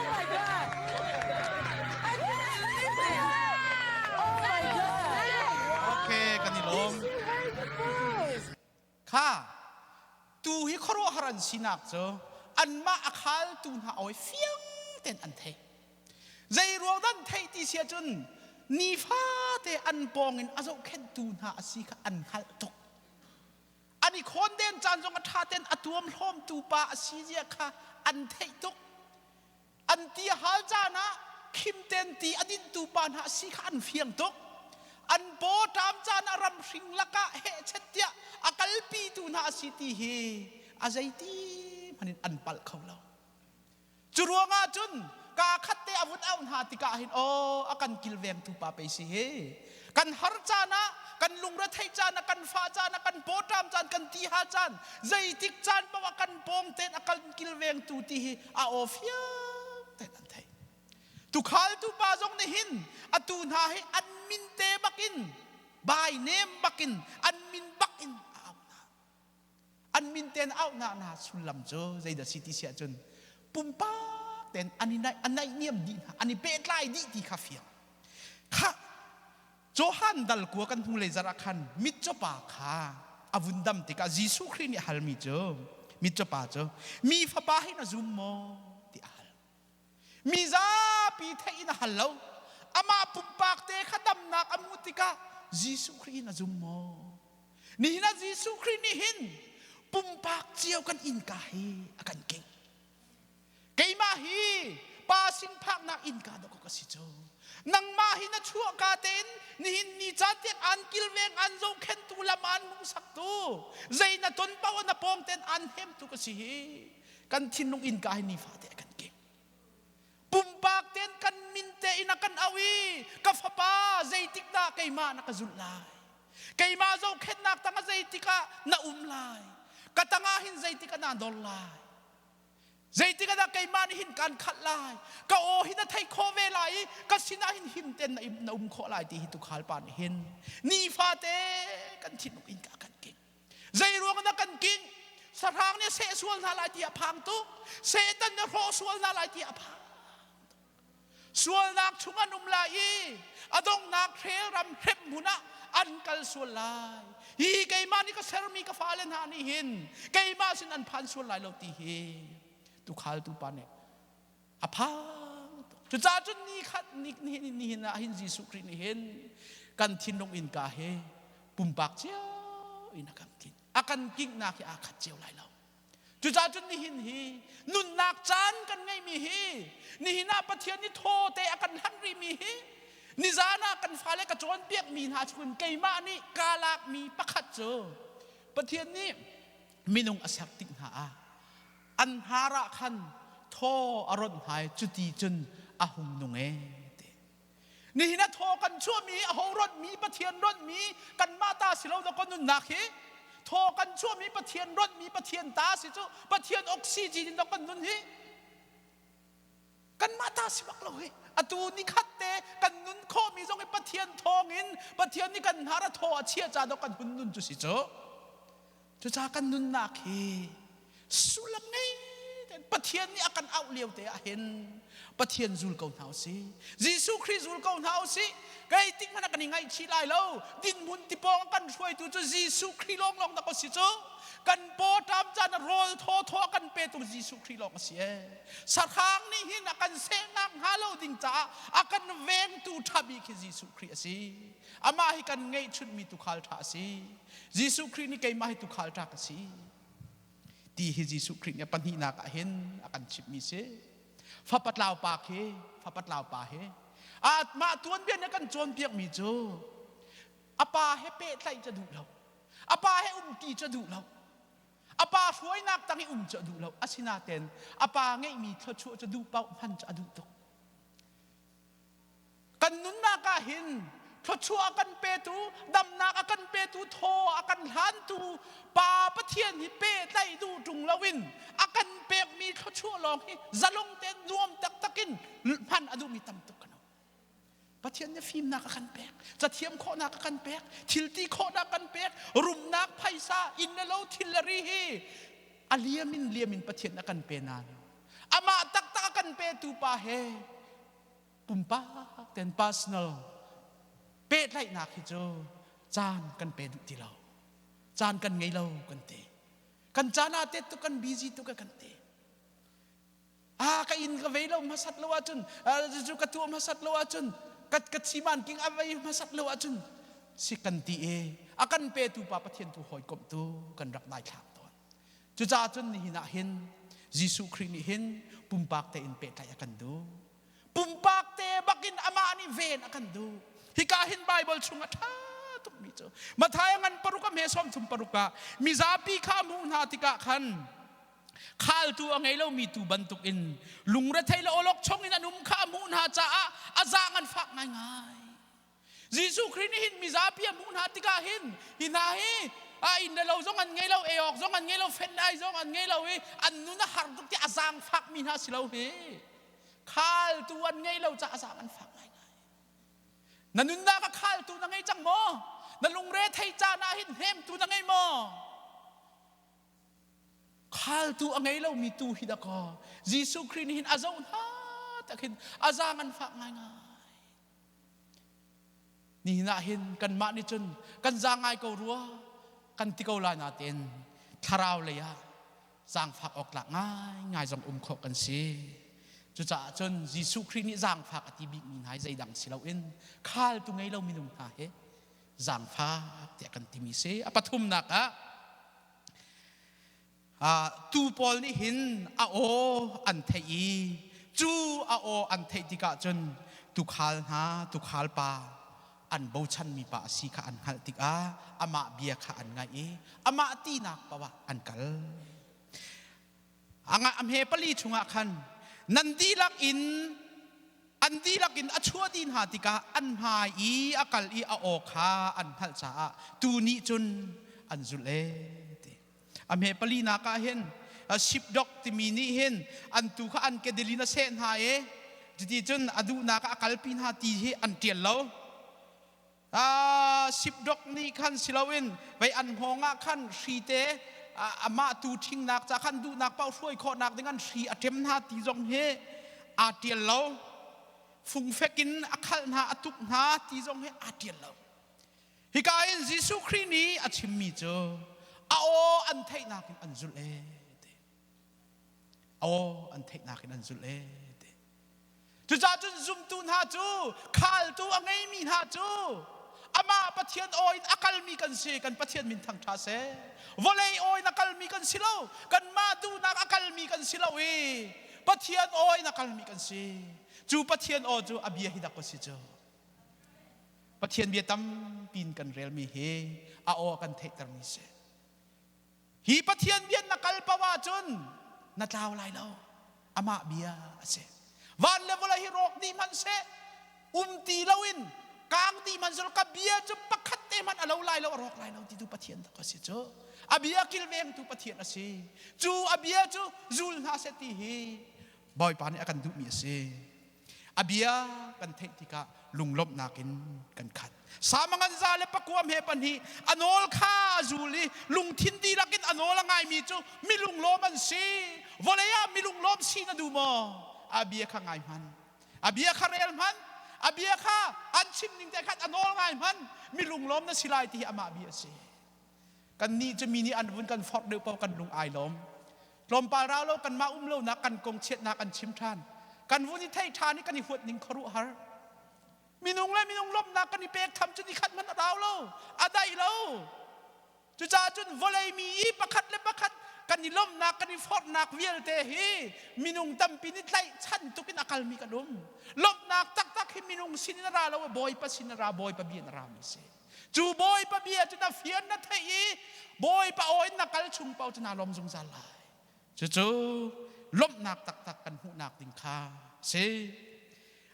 my God. I can't believe it. Oh my God.
Okay, kan i lawm.
You heard the voice.
Kha tu hi khuaruahhar an sinak cu anmah a khaltu hna awi fiang tein an thei. Zei ruang dah an theih ti si ahcun nifate an pawng in a zohkhenhtu hna a si kha an hngalh tuk. An i khawnden caan zong a ṭha tein a tuam hlawmtu pa a si zia kha an theih tuk. An ti a hal caan ah khim tein ti a dinhtu pa hna a si kha an fiang tuk. An paw ṭam caan ah ramhring lakah hehchet tiah a kalpitu hna a si ti hi a zeiti hmanh in an palh kho lo. Cu ruangah cun kaa khat te a vun auh hna tikah hin aw a kan kilvengtu pa pei si hi. Kan har caan ah, kan lungretheih caan ah, kan fah caan ah, kan pawṭam caan, kan tiha caan, zeitik caan paoh ah kan pawng tein a kan kilvengtu ti hi a aw fiang tein an theih. Tukhaltu pa zong nih hin atu hna hi an min te bakin, by name bakin, an min bakin a auh hna. An min tein auhnak hna sullam cu zeidah si ti si ahcun pumpak tein an i naih, a naihniam dih hna, an i pehtlai dih ti kha fiang. Kha Johan dal kua kan hnulei zarh ah khan mitcaw pa kha a vun dam tikah Jesuh Khrih nih a halmi cu mitcaw pa cu mi fapa hi na zum maw ti a hal. Mi zapi theih in a hal lo. Amah pumpak te kha damnak a hmuh tikah Jesuh Khrih in a zum maw? Nihin ah Jesuh Khrih nih hin pumpak cio kan innka hi a kan kingh. Keimah hi pa sin phaknak innka dawh ka si cu. Nangmah hi na chuahka tein nihin ni caan tiang an kilveng an zohkhentu lam an hmuhsaktu zei na ton paoh na pawng tein an hnemtu ka si hi. Kan thinlung innka hi nifate a kan kingh. Pumpak tein kan min tein a kan auh i ka fapa zeitik dah keimah na ka zulh lai? Keimah zohkhenhnak tangah zeitik ah na um lai? Ka tangah hin zeitik ah naa dor lai? Zeitik ah dah keimah nih hin kaan khalh lai? Ka aw hi na theih khawh ve lai i ka sinah hin him tein na um khawh lai ti hi tukhal pa nih hin nifate kan thinlung in ka kan kingh. Zei ruang na kan king? Sahrang nih seh sual hna lai ti a phang tuk. Satan nih hrawh sual hna lai ti a phang. Sualnak chung an um lai i a donghnak hrel ram hrem hmun ah an kal sual lai. Hi keimah nih ka sermi ka fale hna nih hin keimah sin an phan sual lai lo ti hi tukhal tu pa nih a phang tuk. Cucaah cun ni khat ni nihin nihin ah hin Jesuh Khrih nih hin kan thinlung innka hi pumpak cio in a kan kin. A kan kinghnak hi aa khat cio lai lo. Cucaah cun nihin hi nunnak caan kan ngeihmi hi nihin ah Pathian nih thaw te a kan hlanh rihmi hi nizan ah kan fale ka cawnpiakmi hna chungin keimah nih kaa lakmi pakhat cu Pathian nih minung a ser tik hna ah an hnar ah khan thaw a ronh hna i cuti cun a hung nung ee ti. Nihin ah thaw kan chuahmi aho ronhmi Pathian ronhmi kanmah ta si lo dawkaw nunnak hi thaw kan chuahmi Pathian ronhmi Pathian ta si cu Pathian oxygen in dawk kan nun hi kanmah ta si bak lo hi atu ni khat te kan nun khawhmi zong hi Pathian thawngin Pathian nih kan hnar a thaw a chia ca dawk kan hun nun cu si cu Cucaah kan nunnak hi sullam ngei tein Pathian nih a kan auh lio te ah hin Pathian zul ko hna usih. Jesuh Khrih zul ko hna usih. Kei tik hmanh ah kan i ngaihchih lai lo. Dinhmun tipawng kan hruaitu cu Jesuh Khrih lawnglawng dah ko si cu. Kan paw ṭam caan ah rawl thawthaw a kan petu Jesuh Khrih lawng a si ee. Sahrang nih hin a kan sehnak hnga lo ding caah a kan vengtu ṭha bik hi Jesuh Khrih a si. Amah hi kan ngeihchunhmi tuukhal ṭha a si. Jesuh Khrih nih keimah hi tuukhal ṭha ka si ti hi Jesuh Khrih nih a pahnihnak ah hin a kan chimhmi si. Fapa tlau pa khi fapa tlau pa hi mah tuanbia nih a kan cawnpiakmi cu a pa he pehtlaih cu a duh lo. A pa he umti cu a duh lo. A pa hruainak tang i um cu a duh lo. Asinain a pa ngeihmi thluachuah cu duh paoh hman cu a duh tuk. Kan nunnak ah hin thluachuah a kan petu, damnak a kan petu, thaw a kan hlantu Pa Pathian hi pehtlaih duh ṭung loin a kan pekmi thluachuah lawng hi zalong tein nuam taktak in hman a duhmi tam tuk kan um. Pathian nih fimnak a kan pek, cathiam khawhnak a kan pek, thilti khawhnak kan pek, rumnak, phaisa, inn le lo, thil le ri hi a liam in liam in Pathian a kan pe nain amah taktak a kan petu pa he pumpak ten personal pehtlaihnak hi cu caan kan pe duh ti lo caan kan ngei lo kan ti kan caan ah te tuk kan busy tuk kan ti ah ka inn ka vei lo hmasat lo ahcun cu ka tuah hmasat lo ahcun ka ka chiman king a vei hmasat lo ahcun si kan ti e a kan petu pa Pathian tu hawikomh tu kan rak nai thlak tawn cucaah cun nihin ah hin Jesuh Khrih nih hin pumpak tein pehtlaih a kan duh pumpak te bakin amah nih ven a kan duh hika hin Bible chung a ṭha tukmi cu Matthai ngan paruk a hme sawm thum paruk ah mizapi kha a hmuh hna tikah khan khaltu a ngei lomi tu bantuk in lungrethei le awlokchong in an um kha a hmuh hna caah a zaang an fak ngaingai Jesuh Khrih nih hin mizapi a hmuh hna tikah hin hi hna hi a inn le lo zong an ngei lo ei awk zong an ngei lo fenh ai zong an ngei lo i an nun a har tuk ti a zaangfak mi hna si lo hi khaltu an ngei lo caah a zaang an fak ngaingai na nunnak a khaltu na ngei cang maw na lungre thei caan ah hin hnemtu na ngei maw Khaltu a ngei lomi tu hi dakaw Jesuh Khrih nih hin a zoh hna tak hin a zaang an fak ngaingai. Nihin ah hin kanmah nih cun kan zaang ngai ko rua kan ti ko lai natein thlarau lei ah zaangfak awk tlak ngaingai zong um khawh kan si. Cucaah cun Jesuh Khrih nih zaangfak a ti bikmi hna hi zeidang si loin khaltu ngei lo minung hna hi zaangfak tiah kan timi si. A pathumnak ah Tuu pawl nih hin a aw an theih i cu a aw an theih tikah cun tuukhal hna tuukhal pa an bochanmi pa a si kha an hngalh tikah amah bia kha an ngaih i amah tinak paoh ah an kal. A hme pali chungah khan nan dihlak in an dihlak in a chuah dih hna tikah an hmai i a kal i a aw kha an hngalh caah tuu nih cun an zulh ee ti. A hme palinak ah hin sheepdog timi nih hin an tuu kha an kedil in a seh hna i cuti cun a duhnak ah a kalpi hna ti hi an ṭial lo. Sheepdog nih khan si loin vei an hngawng ah khan hri te amah tu ṭhingnak ca khan duhnak paoh hruai khawhnak ding an hri a ṭem hna ti zong hi aa ṭial lo. Fungfek in a khalh hna a tuk hna ti zong hi aa ṭial lo. Hika in Jesuh Khrih nih a chimmi cu a aw an theihnak in an zulh ee ti. A aw an theihnak in an zulh ee ti. Cucaah cun zumtu hna cu khaltu a ngeimi hna cu amah Pathian aw in a kalmi kan si kan Pathian min thangṭha seh. Vawlei aw in a kalmi kan si lo kanmah duhnak a kalmi kan si lo i Pathian aw in a kalmi kan si. Cu Pathian aw cu a bia hi dak a si cu. Pathian bia tampi in kan relmi hi a aw a kan theihtermi si. Hi Pathian bia na kal paoh ahcun na tlau lai lo. Amah bia a si. Van le vawlei hi rawk dih hmanh seh, um ti loin kang dih hmanh seh ka bia cu pakhat te hmanh a lo lai lo, a rawk lai lo ti tu Pathian tak a si cu. A bia kilvengtu Pathian a si. Cu a bia cu zul hna seh ti hi Bawipa nih a kan duhmi a si. A bia kan theih tikah lunglawmhnak in kan khat. Samangan za le pakua he pahnih a nawl kha a zul i lungthin dihlak in a nawl a ngaimi cu mi lunglawm an si. Vawlei ah mi lunglawm si na duh maw? A bia kha ngai hmanh. A bia kha rel hmanh. A bia kha an chim ning te khan a nawl ngai hmanh. Mi lunglawm na si lai ti hi amah bia a si. Kannih cu mi nih an vun kan forh deuh paoh kan lung ai lawm. Tlawmpal rau lo kanmah um lonak kan kong chiatnak an chim ṭhan. Kan vun i thei ṭhan i kan i huat ning khuaruahhar. Minung le minung lawmhnak kan i pek tham cu nikhat hmanh a rau lo, a dai lo. Cucaah cun vawlei mi i pakhat le pakhat kan i lawmhnak kan i forhnak vialte hi minung tampi nih tlaihchan tuk in a kalmi kan um. Lawmhnak taktak hi minung sin in a ra lo, Bawipa sin a ra, Bawipa bia in a rami a si. Cu Bawipa bia cu na fian na theih i Bawipa aw in na kal chung paoh cu naa lawm zungzal lai. Cucu lawmhnak taktak kan hmuhnak ding kha si.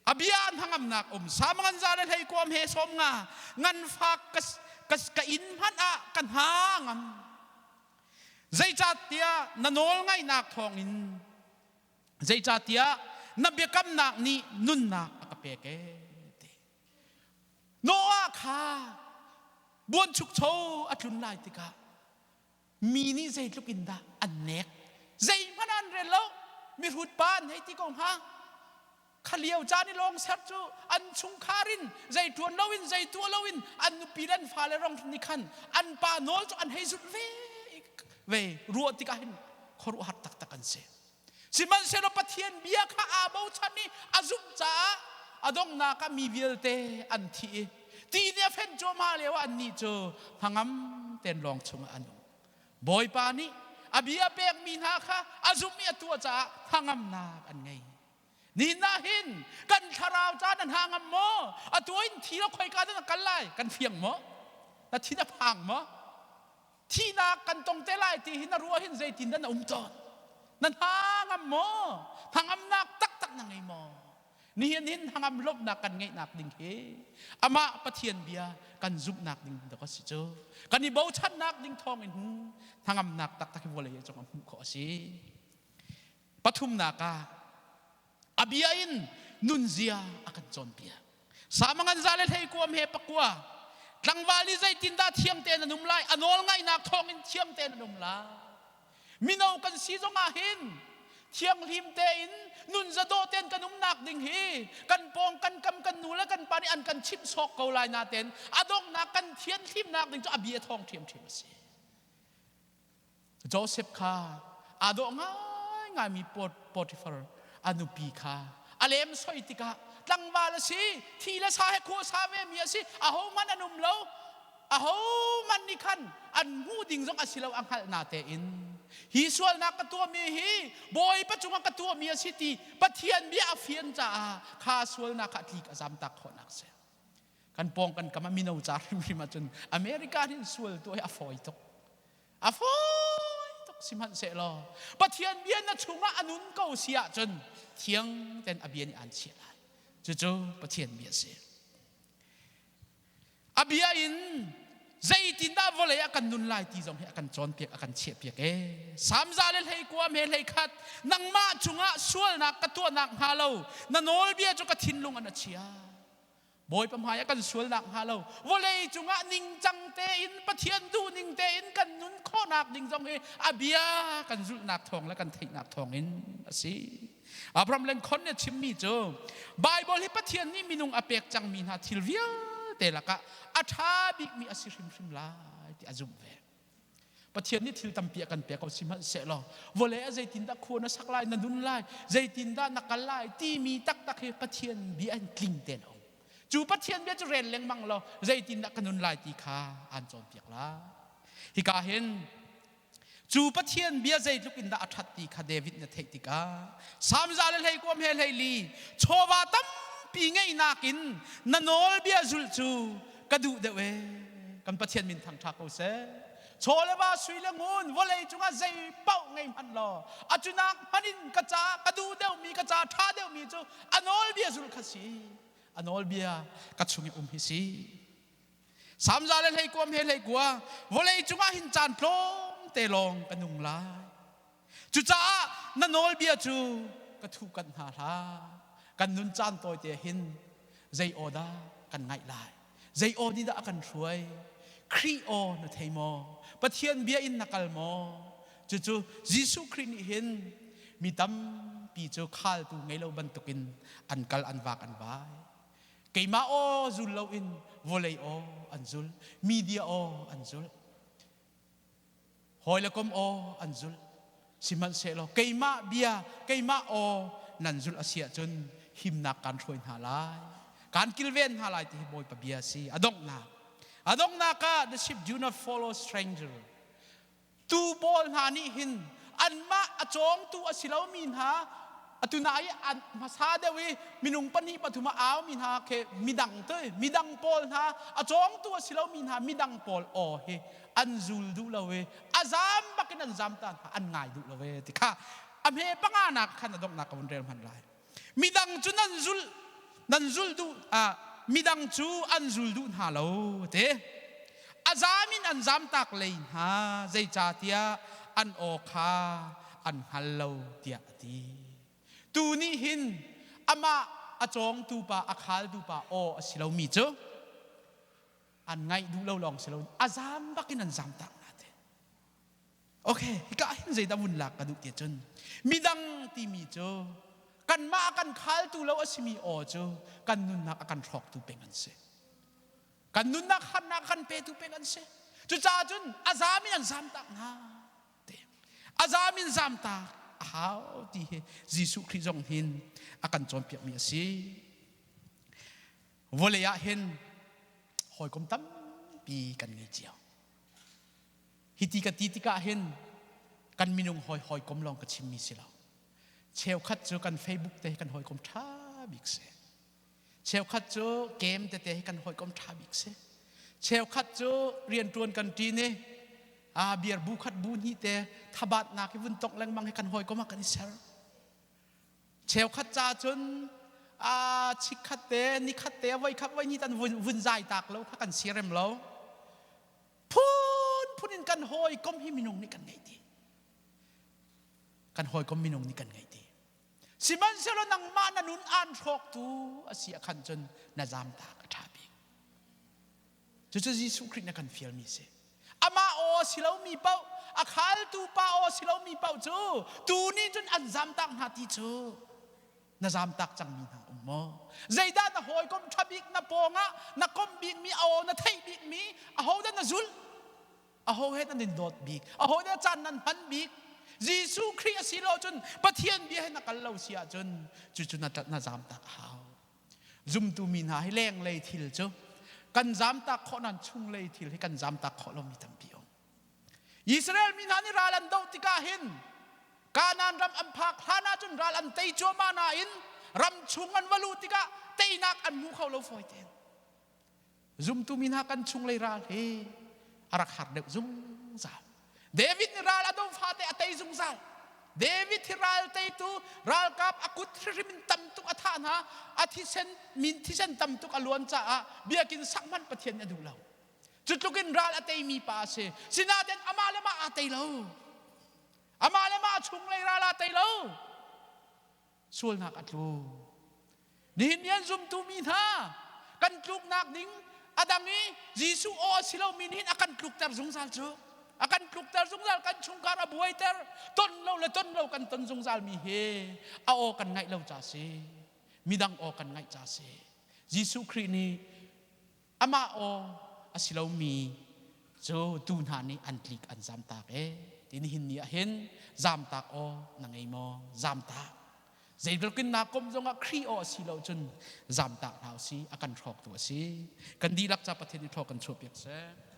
A bia an hangamnak um samangan za le hlei kuam he som nga ngan fak ka ka inn hmanh ah ka hna ngam. Zeicahtiah na nawl ngaihnak thawngin zeicahtiah na biakamnak nih nunnak a ka pek ee ti. Noah kha buanchukcho a tlun lai tikah mi nih zeitluk in dah an nek, zeihmanh an rel lo, mihrut pa an hei ti ko hnga. Kha lio caan i lawng ser cu an chungkhar in zei ṭuan loin zei tuah loin an nupi le an fale rong nih khan an pa nawl cu an hei zulh ve ve ruah tikah hin khuaruahhar taktak an si. Sihmanhsehlaw Pathian bia kha aa bochan i a zumh caah a donghnak ah mi vialte an thi i ti nih a fenh cuahmah lio ah annih cu hnangam tein lawng chungah an um. Bawipa nih a bia pekmi hna kha a zumh i a tuah caah hnangamnak an ngei. Nihin ah hin kan thlarau ca nan ha ngam maw? Atu in thi lo khoika dah na kal lai? Kan fiang maw? Na thin a phang maw? Thihnak kan tong te lai ti hi na ruah hin zeitin dah na um tawn? Na hna ngam maw? Hnangamnak taktak na ngei maw? Nihin hin hnangam lawmhnak kan ngeihnak ding hi amah Pathian bia kan zumhnak ding dok a si cu. Kan i bochannak ding thawng in hnangamnak taktak hi vawlei cung ah hmuh khawh a si. Pathumnak ah a bia in nunzia a kan cawnpiak. Samangan za le hlei kuam he pakua tlangval i zeitindah thiang tein an um lai, a nawl ngaihnak thawngin thiang tein an um lai. Mino kan si zongah hin thianghlim tein nunzadawh tein kan umnak ding hi kan pawng kan kam kan nu le kan pa nih an kan chimh sawk ko lai natein a donghnak kan thianhlimnak ding cu a bia thawng ṭhiamṭhiam a si. Joseph kha aa dawh ngaingaimi Potiphar a nupi kha a lem soi tikah tlangval a si, thi le sa he khua sa ve mi a si, ahohmanh an um lo, ahohmanh nih khan an hmuh ding zong a si lo a hngalh na tein hi sualnak ka tuahmi hi Bawipa cungah ka tuahmi a si ti Pathian bia a fian caah kha sualnak kha a tlik a zamtak khawhnak a si. Kan pawng kan kam ah mino ca hrimhrim ahcun America hin sual tuah hi a fawi tuk. A fawi tuk sihmanhsehlaw Pathian bia na chungah a nun ko si ahcun thiang tein a bia nih aan chiah lai. Cucu Pathian bia a si. A bia in zeitindah vawlei ah kan nun lai ti zong hi a kan cawnpiak a kan chiahpiak ee. Samza le hleikua me hleikhat nangmah cungah sualnak ka tuahnak hnga lo na nawlbia cu ka thinlung an a chia. Bawipa hmai ah kan sualnak hnga lo vawlei cungah ningcang tein Pathian duhning tein kan nun khawhnak ding zong hi a bia kan zulhnak thawng le kan theihnak thawng in a si. Abraham Lincoln nih a chimmi cu Bible hi Pathian nih minung a pek cangmi hna thil vialte lakah a ṭha bikmi a si hrimhrim lai ti a zumh ve. Pathian nih thil tampi a kan pek ko sihmanhsehlaw vawlei ah zeitindah khua na sak lai, na nun lai, zeitindah na kal lai timi taktak hi Pathian bia in tling tein a um. Cu Pathian bia cu rel lengmang law zeitindah ka nun lai ti kha aan cawnpiak lai. Hika hin cu Pathian bia zeitluk in dah a ṭhat ti kha David na theih tikah Salm za le hleikuam he hleili chawva tampi ngeihnak in na nawlbia zulh cu ka duh deuh ee. Kan Pathian min thangṭha ko seh. Chaw le va, sui le ngun, vawlei cungah zei paoh ngei hmanh law a cunak hmanh in ka ca ka duh deuhmi, ka ca ṭha deuhmi cu a nawlbia zulh kha si. A nawlbia ka chung i um hi si. Samza le hleikuam he hleikua, vawlei cungah hin caan tlawmte lawng ka nung lai. Cucaah na nawlbia cu ka thuhkanh hna hlah. Kan nun caan tawite hin zei aw dah kan ngaih lai? Zei aw nih dah a kan hruai? Khrih aw na thei maw? Pathian bia in na kal maw? Cucu Jesuh Khrih nih hin mi tampi cu khaltu ngei lo bantukin an kal an vak an vai. Keimah aw zul loin vawlei aw an zul, media aw an zul. Hawi le kom aw an zulh. Sihmanhsehlaw keimah bia, keimah aw nan zulh a si ahcun himnak kaan hruai hna lai. Kaan kilven hna lai ti hi Bawipa bia a si. A donghnak. A donghnak ah the sheep do not follow stranger. Tu pawl hna nih hin anmah a cawngtu a si lomi hna atu na i an hmasa deuh i minung pahnih pathum a aumi hna khi midang te midang pawl hna a cawngtu a si lomi hna midang pawl aw hi an zul duh lo i a zam bakin an zam ta hna an ngai duh lo e ti kha a hme panga nak khan a donghnak ka vun rel hman lai. Midang cu nan zul. nan zul duh midang cu an zul duh hna lo te. A zam in an zamtak lei hna, zeicahtiah an aw kha an hngal lo tiah a ti. Tu nih hin amah a cawngtu pa, a khaltu pa aw a si lomi cu an ngaih duh lo lawng si loin a zam bak in an zamtak hna te. Okay, hika hin zeidah vun lak ka duh ti cun midang timi cu kanmah a kan khaltu lo a simi aw cu kan nunnak a kan hrawktu peng an si. Kan nunnak harnak kan petu peng an si. Cucaah cun a zam in an zamtak hna. Te. A zam in zamtak a hau ti hi Jesuh Khrih zong hin a kan cawnpiakmi a si. Vawlei ah hin hawikom tampi kan ngei cio. Hiti ka ti tikah hin kan minung hawi hawikom lawng ka chimmi si lo. Cheukhat cu kan Facebook te kan hawikom ṭha bik si. Cheukhat cu game tete hi kan hawikom ṭha bik si. Cheukhat cu rianṭuan kan ṭin i a beer bu khat bu hnih te thabatnak i vun tongh lengmang hi kan hawikom ah kan i ser. Cheukhat ca cun a chikkhat te nikhat te voi khat voi hnih tan vun zai tak lo kha kan sirem lo. Phun phun in kan hawikom hi minung nih kan ngei ti. Kan hawikom minung nih kan ngei ti. Sihmanhsehlaw nangmah na nun aan hrawktu a si ah khan cun na zamtak a ṭha bik. Cucu Jesuh Khrih na kan fialmi si. Amah aw si lomi paoh, a khaltu pa aw si lomi paoh cu tu nih cun an zamtak hna ti cu na zamtak cangmi hna um maw? Zeidah na hawikom ṭha bik na pawngah na komh bikmi a aw na theih bikmi ahodah na zulh? Aho he nan in dawt bik? Aho dah caan nan hman bik? Jesuh Khrih a si lo cun Pathian bia he na kal lo si ahcun cucu na na zamtak a hau. Zumtu mi hna hi lenglei thil cu kan zamtak khawh nan chunglei thil hi kan zamtak khawh lomi tampi um. Israel mi hna nih ral an doh tikah hin Kanaan ram an phak hlan ahcun ral an tei cuahmah nain ram chung an va luh tikah teinak an hmu kho lo fawi tein. Zumtu mi hna kan chunglei ral hi a rak har deuh zungzal. David nih ral a do fate a tei zungzal. David hi ral teitu ralkap a kut hrimhrim in tam tuk a thah hna. A thisen min thisen tam tuk a luan caah biakinn sak hmanh Pathian nih a duh lo. Cu tluk in ral a teimi pa a si. Sinain amah le mah aa tei lo. Amah le mah chunglei ral aa tei lo. Sualnak a tlu. Nihin ni an zumtu mi hna kan tluknak ding a dang i Jesuh aw a si lomi nih a kan tlukter zungzal cu. A kan tlukter zungzal, kan chungkhar a buaiter, ton lo le ton lo kan ton zungzal mi hi a aw kan ngaih lo ca si. Midang aw kan ngaih ca si. Jesuh Khrih nih amah aw a si lomi cu tu hna nih an tlik an zamtak e ti nihin ni ah hin zamtak aw na ngei maw? Zamtak. Zeitluk in naa komh zongah Khrih aw a si lo cun zamtak hna usih, a kan hrawktu a si. Kan dihlak ca Pathian nih thaw kan chuahpiak seh.